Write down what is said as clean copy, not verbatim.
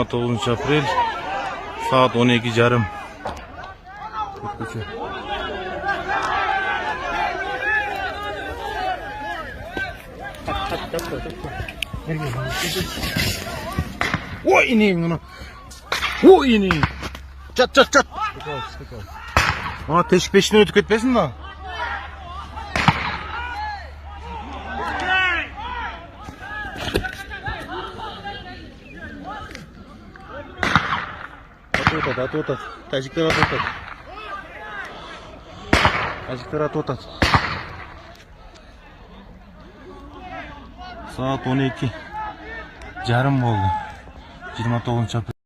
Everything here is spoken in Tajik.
9 апрель, саат 12:30. Көчө. Ой, инең мына. Ой, инең. Жат, жат, жат. Ана тешик бешинен өтүп кетпесин да. Атып атат, атып атат. Тажиктер атып атат. Тажиктер атып атат. Саат 12:30 болду. 29 апрель.